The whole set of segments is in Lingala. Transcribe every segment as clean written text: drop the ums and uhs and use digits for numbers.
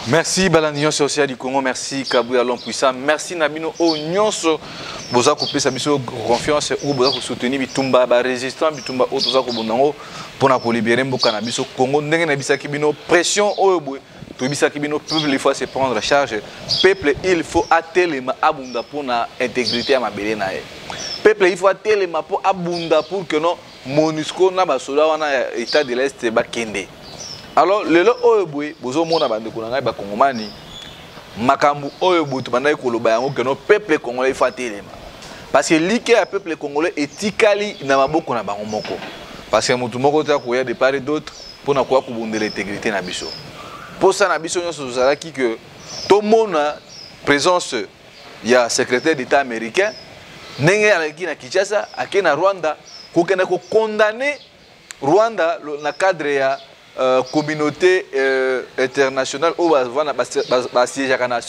Merci balandi nyonso ya du Congo, merci Kabuya l'homme puissant, merci na bino oyo nyonso boza kopesa biso confiance oyo boza kosoutenir bitumba ba résistant, bitumba oyo toza kobunda yango mpona kolibere mboka na biso Congo. Ndenge nayebisaki bino, pression oyo boye toyebisaki bino, peuple il faut se prendre charge, peuple il faut atelema abunda mpona intégrité ya mabele na ye, peuple il faut atelema mpo abunda pour que non MONUSCO na basoda wana ya état de l'Est bakende. Alors lelo oyo boye bozomona, bandeko na ngai bakongomani, makambo oyo boye tobandaki koloba yango que non, peuple congolais il faut atelema, parce que like ya peuple congolais etikali na maboko na bango moko, parce que motu moko te akoya de part et d'autre mpona koya kobundela intégrité na biso. Mposa na biso nyonso tozalaki ke tomona présence ya secrétaire d'État américain, ndenge alaki na Kinshasa, ake na Rwanda kokende kocondamner Rwanda na cadre ya communauté internationale oyo basiégeaka na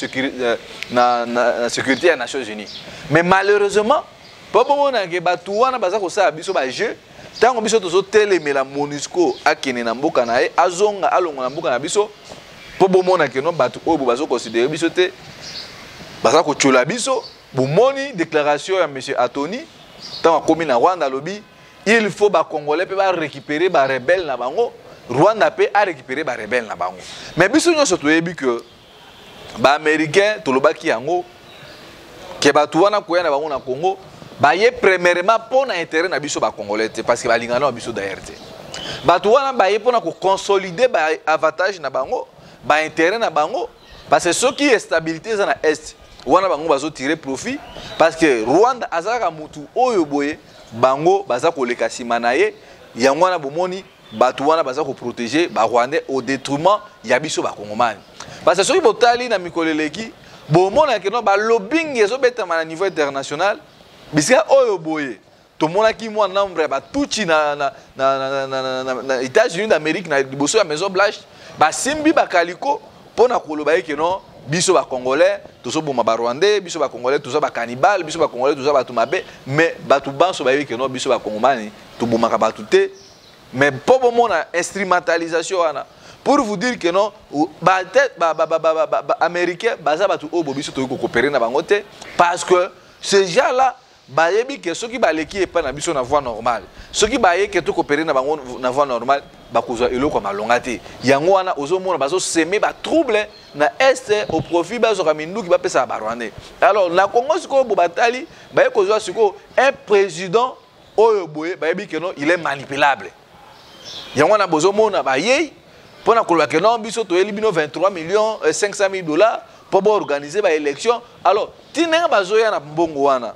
sécurité ya Nations Unies. Mais malheureusement, mpo bomonake bato wana baza kosala biso bajeu. Ntango biso tozotelemela MONUSCO akende na mboka na ye, azonga, alongwa na mboka na biso, mpo bomona que non, bato oyo bo bazoconsidérer biso te, baza kotiola biso. Bomoni déclaration ya monsieur Atoni ntango akomi na Rwanda, alobi il faut bacongolais mpe barécupérer barebelles na bango, Rwanda mpe arécupérer barebelles na bango. Mais biso nyonso toyebi ke baaméricain, tolobaki yango ke bato wana koya na bango na Congo, baye premièrement mpo na intérêt na biso bacongolais te, parce que balingana na biso d'ailleurs te. Bato wana baye mpona koconsolider baavantage na bango, baintérêt na bango, parce que soki instabilité eza na Est wana, bango bazotirer profit, parce que Rwanda azalaka mutu oyo boye bango baza koleka nsima na ye. Yango wana bomoni bato wana baza koprotéger barwandais au détriment ya biso bakongomani, parce que soki botali na mikolo eleki, bomonake no balobbying ezobetama na niveau international. Bisika oyo boye tomonaki mwa nombre ya batutsi na États-Unis d'Amérique, na liboso ya Maison Blanche, basimbi bakaliko mpo na koloba eke non, biso bacongolais tozoboma barwandais, biso bacongolais toza bacannibale, biso bacongolais toza bato mabe. Mais bato banso bayebi que non, biso bakongomani tobomaka bato te. Mais mpo bomona instrumentalisation wana, pour vous dire que non, baaméricain baza bato oyo bo biso tokoki kocoopérer na bango te, parce que ces gens là bayebi ke soki baleki epai na biso na voie normale, soki baye ke tocoopérer na bango na voie normale, bakozwa eloko ya malonga te. Yango wana ozomona bazosemer batrouble na Est au profit bazwaka minduki, bapesaka barwandais. Alors na Congo sikoyo bo batali, baye kozwa sikoyo un président oyo boye bayebi que non, il est manipulable. Yango wana bozomona bayei mpona koloba que non, biso toyeli bino 23 millions 500 000 dollars mpo boorganiser baélection. Alors ti ndenge bazoya na mbongo wana,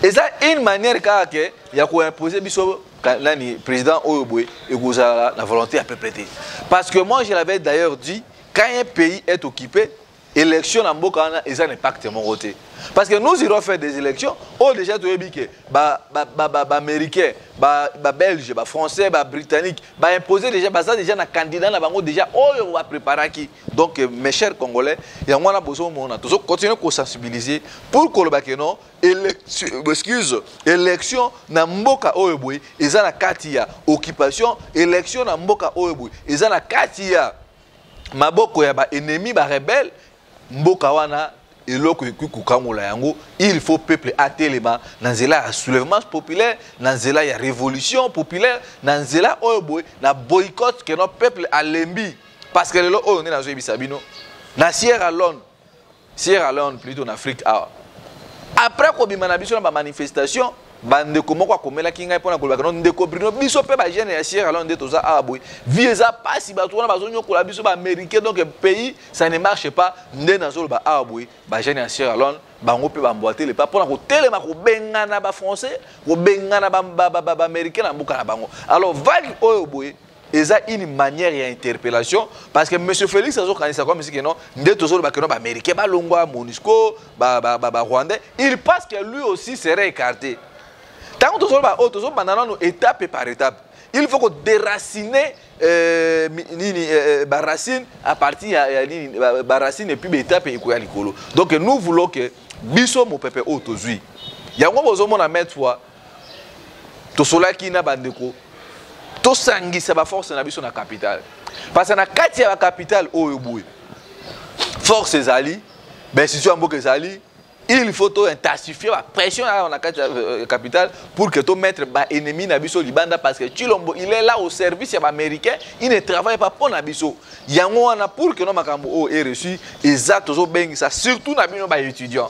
eza une manière kaka ke ya koimposer biso nani, président oyo boye ekozala na volonté ya peuple te. Parce que moi, je l'avais d'ailleurs dit, quand un pays est occupé, élection na mboka wana eza na impact moko te, parce que nous irons faire des élections oyo déjà toyebi ke baaméricain, babelge, bafrançais, babritannique baimposer déjà, baza déjà na candidat na bango déjà oyo bapréparaki. Donc mes chers Congolais, yango wana bozomona tozocontinue kosensibiliser pour koloba ke non, élection, excuse, élection na mboka oyo boye eza na kati ya occupation, élection na mboka oyo boye eza na kati ya maboko ya baennemi, barebelle, mboka wana eloko ekoki kokangola yango, il faut peuple atelema na nzela ya soulèvement populaire, na nzela ya révolution populaire, na nzela oyo boye na boycott, que non, peuple alembi. Parce que lelo oyo nde nazoyebisa bino, na Sierra Leone, Sierra Leone plutôt, na Afrique awa, après kobima na biso na bamanifestation, bandeko moko akomelaki ngai mpona kolobaka: non, ndeko Bruno, biso mpe bajeune ya Sierra Leone nde toza awa boye, vie eza pasi, bato wana bazonyokola biso, baaméricain, donc pays ça ne marche pas. Nde nazoloba awa boye, bajeune ya Sierra Leone bango mpe bamboatele pa mpona kotelema, kobengana bafrançais, kobengana baaméricain na mboka na bango. Alors vague oyo boye eza une manière ya interpellation, parce que monsieur Félix azokanisa comme si que non, nde tozoloba que non, baaméricain balongwa, MONUSCO, barwandais, il pense que lui aussi serait écarté. Ntango tozoloba oyo, tozobanda nano étape par étape, il faut kodéraciner nini, baracine à partir ya nini, baracine, et puis baétape ekoya likolo. Donc nous voulons que biso mopepe oyo tozwi yango, bozomona maintes fois tosolaki na bandeko, tosangisa baforce na biso na capitale. Parce que na kati ya capitale oyo boye, force ezali, bainstitution ya mboka ezali. Il faut to intensifier la pression na kati ya capitale pour que to mettre ba ennemi na biso libanda, parce que Tshilombo, il est là au service ya baaméricain, il ne travaille pas mpo na biso. Yango wana, pour que no makambo oyo ereçu, eza tozobengisa surtout na bino baétudiant,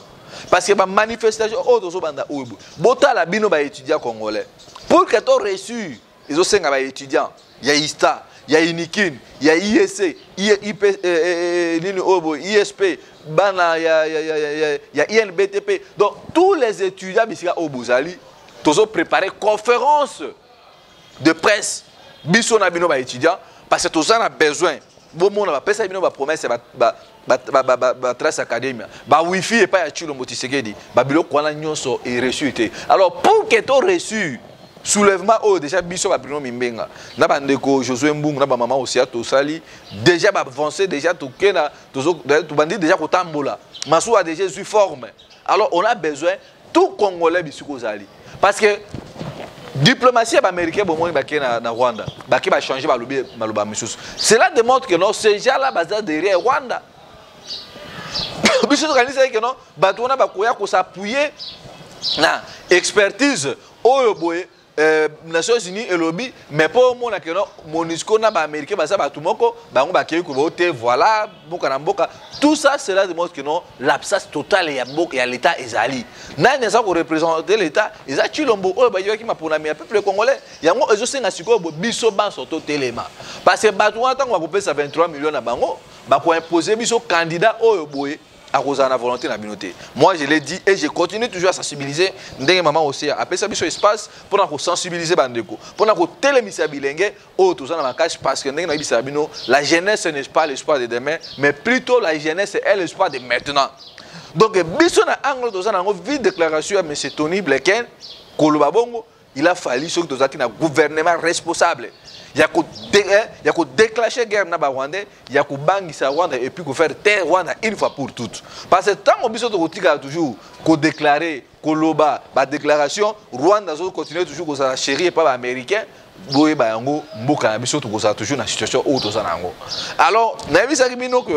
parce que bamanifestation oyo tozobanda oyo boye, botala bino baétudiant congolais, pour que to reçu, ezosenga baétudiant ya ISTA, ya UNIKIN, ya ISC, IP, nini oyo boye, ISP, bana ya INBTP, donc tous les étudiants bisika oyo bozali, tozopréparer conférence de presse, biso na bino baétudiant, parce que toza na besoin bomona bapesa bino bapromesse ya batrace académia, bawifi epai ya Tshilombo Tshisekedi, babiloko wana nyonso ereçu te. Alors, pour que to reçu soulèvement oyo, déjà biso babruno mimbenga na bandeko Josué Mbungu na bamama Osia, tosali déjà baavance, déjà toke na tobandi déjà kotambola, masuwa déjà ezwi forme. Alors on a besoin tout Congolais bisika ozali, parce que diplomatie ya baaméricain, bomoni bake na Rwanda, bake bachange, balobi maloba misusu. Cela démontre que non, ces gens là baza derrière Rwanda. Biso tokanisaki ke non, bato wana bakoya kos'appuyer na expertise oyo boye Nations Unies elobi, mais mpo omona ke non, MONUSCO na baaméricain baza bato moko, bango bakei koloba te, voilà, mboka na mboka. Tout ça, cela démontre que non, l'absence totale ya mboka, ya l'État ezali. Nani aza koreprésente l'État? Eza Tshilombo oyo bayebaki maponami ya peuple congolais. Yango ezosenga sikoyo biso banso totelema, parce que bato wana, ntango bakopesa 23 millions na bango, bakoimpose biso candidat oyo boye akozala na volonté na bino te. Moi, je l'ai dit et je continue toujours à sensibiliser. Ndenge mama Osea apesa biso espace mpona kosensibiliser bandeko, mpona kotelemisa bilenge oyo toza na makasi, parce que ndenge nayebisaka bino, la jeunesse n'est pas l'espoir de demain, mais plutôt la jeunesse est l'espoir de maintenant. Donc biso na angle toza nango, vu déclaration ya monsieur Tony Blinken koloba bongo, il a fallu, soki tozalaki na gouvernement responsable ya kodéclencher guerre na barwandais, ya kobangisa Rwanda et puis kofaire taire Rwanda une fois pour toutes, parce que ntango biso tokotikala toujours kodéclarer, koloba badéclaration, Rwanda azocontinue toujours kozala chéri epa baaméricain. Boyeba yango, mboka na biso tokozala toujours na situation oyo toza na yango. Alors nayebisaki bino ke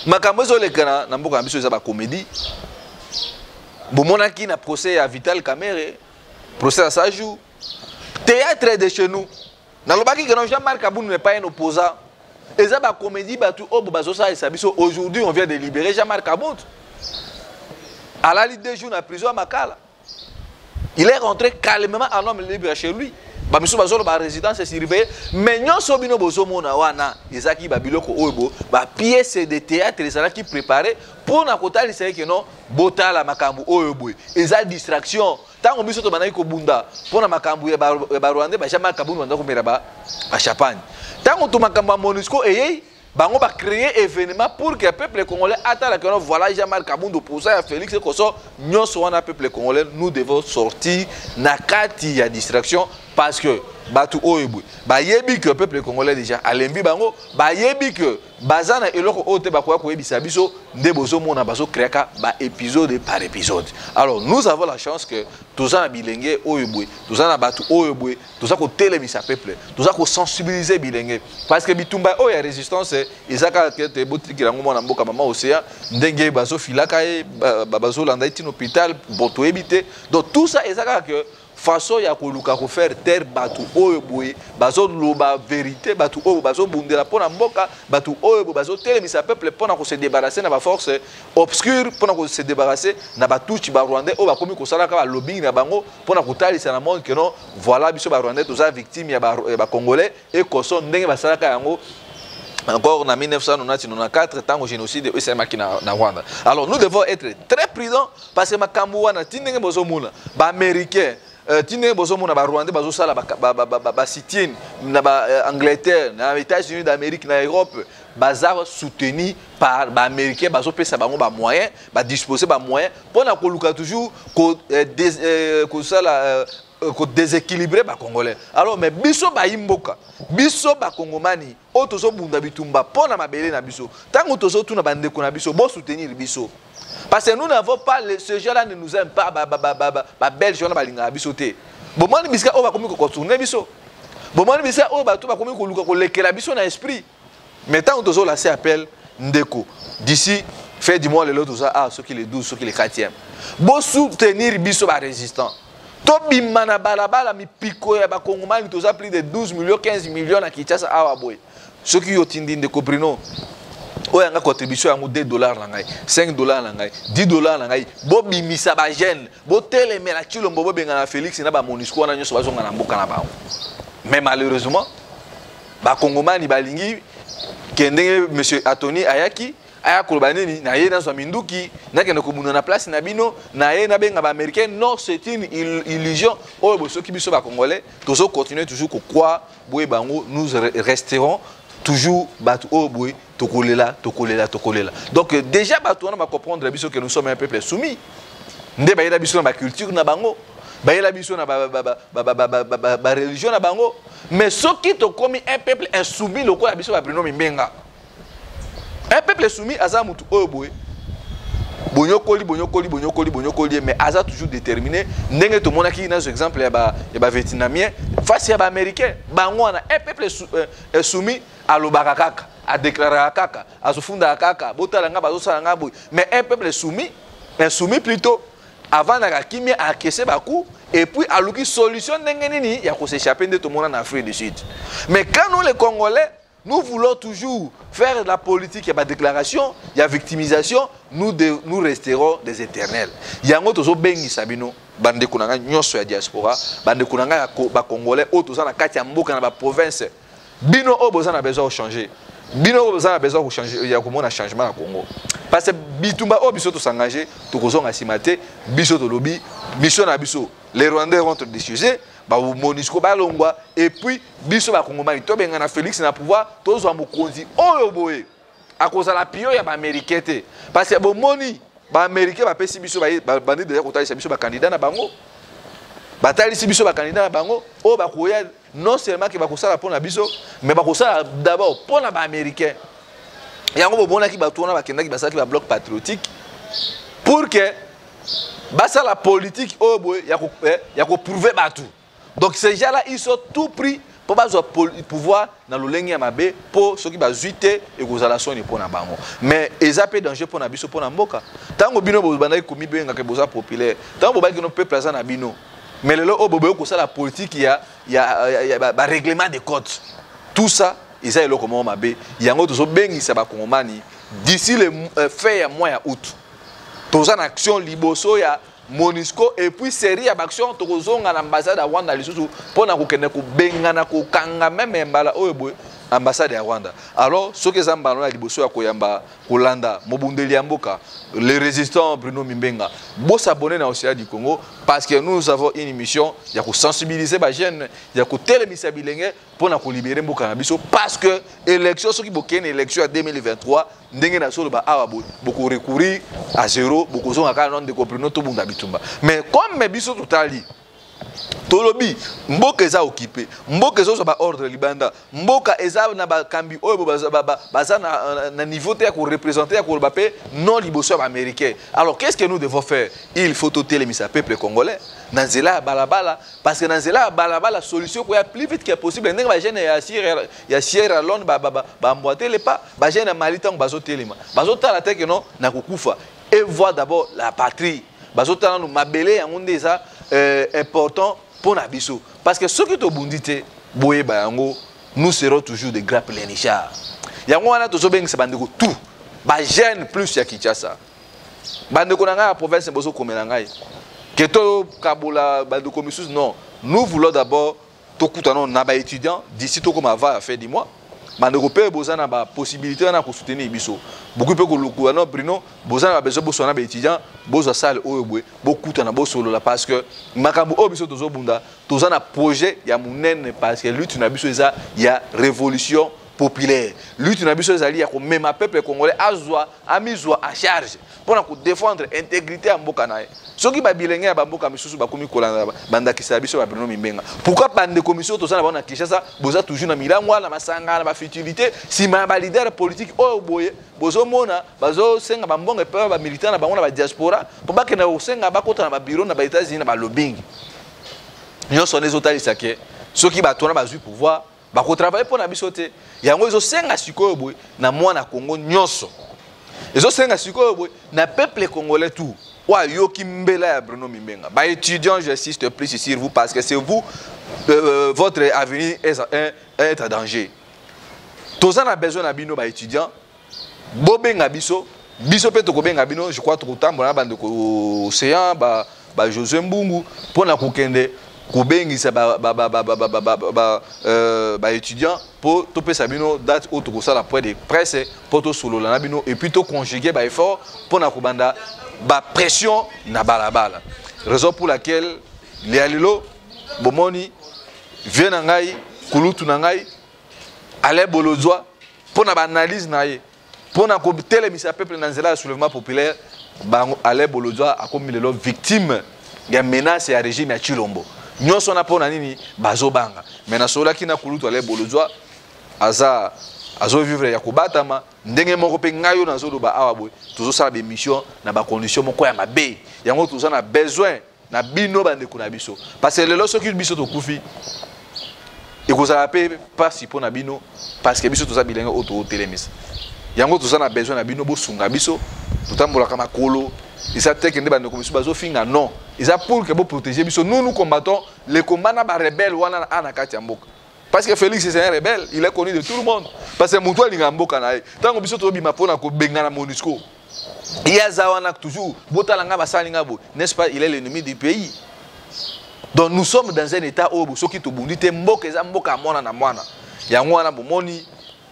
makambo ezolekana na mboka na biso eza bacomédie. Bomonaki na procès ya Vital Kamerhe, procès ya 100 jours, théâtre de chez nous. Nalobaki ke non, Jean-Marc Kabund n'est pas un opposant, eza bacomédie bato oyo bazosalisa biso. Aujourd'hui, on vient de libérer Jean-Marc Kabund, alali 2 jours na prison ya Makala, il est rentré calmement en homme libre chez lui. Bamisusu bazoloba résidence surveillée, mais nyonso bino bozomona wana ezalaki babiloko oyo bo bapièce de théâtre ezalaki préparé mpona kotalisa ye ke non, botala makambo oyo boye eza distraction. Ntango biso tobandaki kobunda mpona makambo ya barwandais, baJean-Marc Kabund banda komela bachampagne. Ntango to makambo ya MONUSCO eyei, bango bacréer événement pour que peuple congolais atala ke non, voilà Jean-Marc Kabund, opposant ya Félix koso. Nyonso wana, peuple congolais, nous devons sortir na kati ya distraction, parce que bato oyo boye bayebi ke peuple congolais déjà alembi bango, bayebi ke baza na eloko oyo te bakoya koyebisa biso. Nde bozomona bazocréaka baépisode par épisode. Alors nous avons la chance que toza na bilenge oyo boye, toza na bato oyo boye, toza kotelemisa peuple, toza kosensibiliser bilenge, parce que bitumba oyo ya résistance eza kaka te botikela yango mwana mboka mama Océan, ndenge bazofilaka ye, bazolanda ye ntina hôpital. Bon, toyebi te. Donc tout ça eza kaka ke façon ya koluka kofaire taire bato oyo boye bazoloba vérité, bato oyo bazobundela mpo na mboka, bato oyo boye bazotelemisa peuple mpona kose débarrasser na baforce obscure, mpona kose débarrasser na batutsi barwandais oyo bakomi kosalaka balobbying na bango mpona kotalisa na monde ke non, voilà, biso barwandais toza victime ya bacongolais ekoso, ndenge basalaka yango encore en 1994, ntango génocide esalemaki na Rwanda. Alors nous devons être très prudents, parce que makambo wana ti ndenge bozomona baaméricain, ti ndenge bozomona barwandais bazosala basit-in na baangleterre, na États-Unis d'Amérique, na Europe, baza soutenu par baaméricain, bazopesa bango bamoyen, badispose bamoyen mpona koluka toujours kosala kodéséquilibrer bacongolais. Alors, mais biso bayi mboka, biso bakongomani oyo tozobunda bitumba mpo na mabele na biso, ntango tozotuna bandeko na biso bosoutenir biso, parce que nous n'avons pas, ce gens-là ne nous aime pas. Babelge wana balingaka biso te. Bomoni bisika oyo bakomi kocontourner biso. Bomoni bisa oyo bato bakomi koluka kolekela biso na esprit. Mais ntango tozolase appel, ndeko, d'ici fin du mois, lelo toza ah, soki le 12, soki le 4e, bosoutenir biso barésistant, tobima na balabala. Mipiko ya bakongomani, toza plus de 12 millions, 15 millions na Kinshasa awa boye. Soki yo otindi, ndeko Bruno, oyo yanga contribution yango 2 $ na ngai, 5 $ na ngai, 10 $ na ngai, bobimisa bajeune, botelemela Tshilombo, bobengana Félix na bamonusco wana nyonso, bazonga na mboka na bango. Mais malheureusement, bakongomani balingi ke ndenge monsieur Atoni ayaki, aya koloba nini na ye: nazwa minduki, nakende kobunda na place na bino, na ye nabenga baaméricain. Non, c'est une illusion oyo bosoki. Biso bacongolais tozocontinue toujours kocroire boye bango, nous resterons toujours bato oyo boye, tokolela, tokolela, tokolela. Donc déjà bato wana bacomprendre biso que nous sommes un peuple soumis. Nde bayela biso na baculture na bango, bayela biso na bareligion na bango. Mais soki tokomi un peuple insoumis lokola biso babruno Mimbenga, un peuple soumis aza mutu oyo boye bonyokoli, bonyokoli, bonyokoli, bonyokoli ye, mais aza toujours déterminé. Ndenge tomonaki, nazo exemple ya bavietnamien face ya baaméricain. Bango wana, un peuple soumis alobaka kaka, adéclaraka kaka, azofundaka kaka: botala nga, bazosala nga boye. Mais un peuple soumis, insoumis plutôt, avandaka kimia, akese bacoup et puis aluki solution ndenge nini ya kos'échapper, nde tomona na Afrique du Sud. Mais quand nous les Congolais, nous voulons toujours faire de la politique, il y a déclaration, il y a victimisation, nous resterons des éternels. Yango tozobengisa bino, bandeko na ngai nyonso ya diaspora, bandeko na ngai ya bacongolais oyo toza na kati ya mboka, na baprovince, bino oyo boza na besoin kochanger, bino oyo boza na besoin kochanger, ya komona changement na Congo, parce que bitumba oyo biso tosengage, tokozonga nsima te. Biso tolobi mission na biso: les Rwandais rentrent de chez, bamonusco balongwa, et puis biso bakongomani tobengana Félix na pouvoir, tozwa mokonzi oyo boye akozala pion ya baaméricain te. Parce que bomoni, baaméricain bapesi biso, bandi deja kotalisa biso bacandidat na bango, batalisi biso bacandidat na bango oyo bakoya. Non seulement ke bakosala mpo na biso, mais bakosala d'abord mpo na baaméricain. Yango bomonaki bato wana bakendaki, basalaki babloc patriotique pour que basala politique oyo boye ya koprouver bato. Donc ces gens là, ils sont tout pris mpo bazwa pouvoir na lolenge ya mabe, mpo soki bazwi te, ekozala soni mpo na bango, mais eza mpe danger mpo na biso, mpo na mboka. Ntango bino bobandaki komibengaka boza populaire, ntango bobaki no peuple aza na bino, mais lelo oyo boboyi kosala politique ya barèglement de compte, tout ça eza eloko moko mabe. Yango tozobengisa bakongomani, d'ici le fin ya mois ya août, toza na action liboso ya Monusco et puis série ya baaction. Tokozonga na ambassade ya Rwanda lisusu mpona kokende kobengana, kokanga même mbala oyo boye ambassade ya Rwanda. Alors soki eza mbala ya liboso ya koyamba kolanda mobundeli ya mboka, le résistant Bruno Mimbenga, bosabonner na Océan du Congo, parce que nous avons une mission ya kosensibiliser bajeune, ya kotelemisa bilenge mpona kolibérer mboka na biso. Parce que élection, soki bokende élection ya 2023, ndenge na solo awa boye, bokorecourir à zéro, bokozonga kaka no ndeko Bruno, tobunda bitumba. Mais comme biso totali, tolobi mboka eza occupé, mboka ezozwa baordre libanda, mboka eza na bakambi oyo baza na niveau te ya koreprésenter, ya koloba mpe non liboso ya baaméricain. Alors qu'est ce que nous devons faire? Il faut totelemisa peuple congolais na nzela ya balabala, parce que na nzela ya balabala, solution koya plus vite que possible. Ndenge bajeune ya Sierra Leone baemboîter le pas, bajeune ya Mali, ntango bazotelema, bazotala te ke non, na kokufa, et voir d'abord la patrie, bazotala nanu mabele. Yango nde eza important mpo na biso, parce que soki tobundi te, boyeba yango, nous serons toujours des grands pleurnichards. Yango wana tozobengisa bandeko tout, bajeune plus ya Kinshasa, bandeko na ngai ya province, bozokomela ngai ke tokabola bandeko misusu. Non, nous voulons d'abord tokutana na baétudiant d'ici tokoma avant ya fin du mois. Bandeko mpe boza na bapossibilité wana kosoutenir biso, bokoki mpe kolukula no Bruno, boza na babesoin, boswana na baétudiant, bozwa salle oyo boye, bokutana, bosolola, parce que makambo oyo biso tozobunda, toza na projet ya monene, parce que lutte na biso eza ya révolution populaire. Lutte na biso ezali ya komema peuple congolais azwa, amizwa en charge mpona kodéfendre intégrité ya mboka na ye. Soki babilenge ya bamboka misusu bakomi kolanda bandakisa ya biso babruno Mimbenga, pourquoi bandeko misusu toza na bango na Kinshasa boza toujours na milangwa, na masanga, na bafutilité, nsima ya baleader politique oyo boye bozomona bazosenga bambongo epai bamilitant na bango na badiaspora, mpo bakende kosenga bakota na babureau na baÉtats-Unis, na balobbying nyonso wana? Ezotalisa ke Soki bato wana bazwi pouvoir, bakotravaille mpo na biso te. Yango ezosenga sikoyo boye na mwana Congo nyonso, ezosenga sikoyo boye na peuple congolais tout oyo ayoki mbela ya Bruno Mimbenga. Baétudiant, j'insiste plus sur vous parce que c'est vous, votre avenir est en danger. Toza na besoin na bino baétudiant. Bobenga biso, biso mpe tokobenga bino. Je crois tokotambola na bandeko Océan, ba Josué Mbungu, mpona kokende kobengisa baétudiant mpo topesa bino date oyo tokosala point de presse mpo tosolola na bino et puis toconjugue baeffort mpona kobanda bapression na balabala. Raison pour laquelle lia lelo bomoni vie na ngai, kulutu na ngai Alain Bolozwa, mpo na baanalyse na ye mpo na kotelemisa peuple na nzela ya soulèvement populaire. Bango Alain Bolozwa akomi lelo victime ya menace ya régime ya Tshilombo. Nyonso wana mpo na nini? Bazobanga. Mais nasololaki na kulutu Alain Bolozwa, aza azovivre ya kobatama ndenge moko mpe ngai oyo nazoloba awa boye. Tozosala baémission na bacondition moko ya mabe. Yango toza na besoin na bino, bandeko na biso, parce que lelo soki biso tokufi, ekozala mpe mpasi mpo na bino, parce que biso toza bilenge oyo tokotelemisa. Yango toza na besoin na bino, bosunga biso. Totambolaka makolo, eza te kende bandeko mosusu bazofinga, non, eza pour que boprotéger biso. Nous, nous combattons le combat na barebelle wana a na kati ya mboka, parce que Félix, c'est un rebelle, il est connu de tout le monde, parce que moto alinga mboka na ye. Ntango biso tobima mpona kobengana MONUSCO, ye aza wana toujours: botala nga, basali nga boye, n'est-ce pas? Il est l'ennemi du pays. Donc nous sommes dans un état oyo soki tobundi te, mboka eza mboka ya mwana na mwana. Yango wana bomoni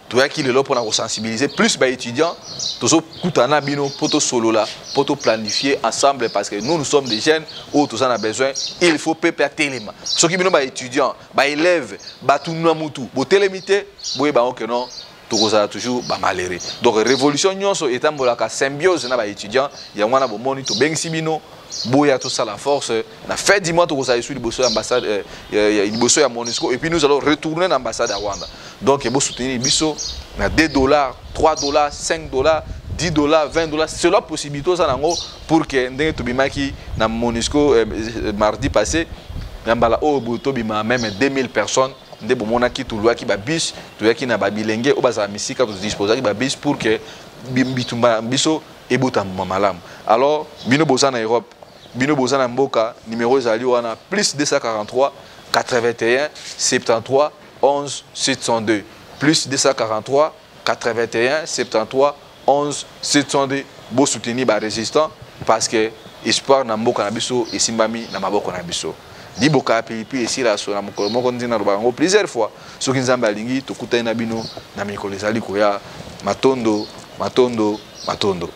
toyaki lelo mpona kosensibiliser plus baétudiant. Tozokutana na bino mpo tosolola, mpo toplanifie ensemble, parce que nous, nous sommes des jeunes oyo toza na besoin. Il faut peuple atelema. Soki bino baétudiant, baélève, bato na mutu botelemi te, boyeba yango ke non, tokozala toujours bamalheureux. Donc révolution nyonso etambolaka symbiose na baétudiant. Yango wana bomoni tobengisi bino, boya tosala force. Na fin du mois tokozala esu liboso ya ambassade, liboso ya MONUSCO, et puis nous allons retourner na ambassade ya Rwanda. Donc bosoutenir biso na 2 dollars, 3 dollars, 5 dollars, 10 dollars, 20 dollars, selon possibilité oza nango, pour que ndenge tobimaki na MONUSCO mardi passé, na mbala oyo boye tobima même 2000 personnes. Nde bomonaki tolwaki babus, toyaki na babilenge oyo bazala misika, todisposaki babus pour que bitumba biso ebotama malamu. Alors bino boza na Europe, bino boza na mboka, numéro ezali wana: plus 243 81 73 11 702, plus 243 81 73 11 702. Bosoutenir barésistant, parce que espoir na mboka na biso esimbami na maboko na biso. Liboka ya pilipili esila so na mokolo moko. Nde nalobaka yango plusieurs fois. Soki Nzambe alingi, tokutani na bino na mikolo ezali koya. Matondo, matondo, matondo.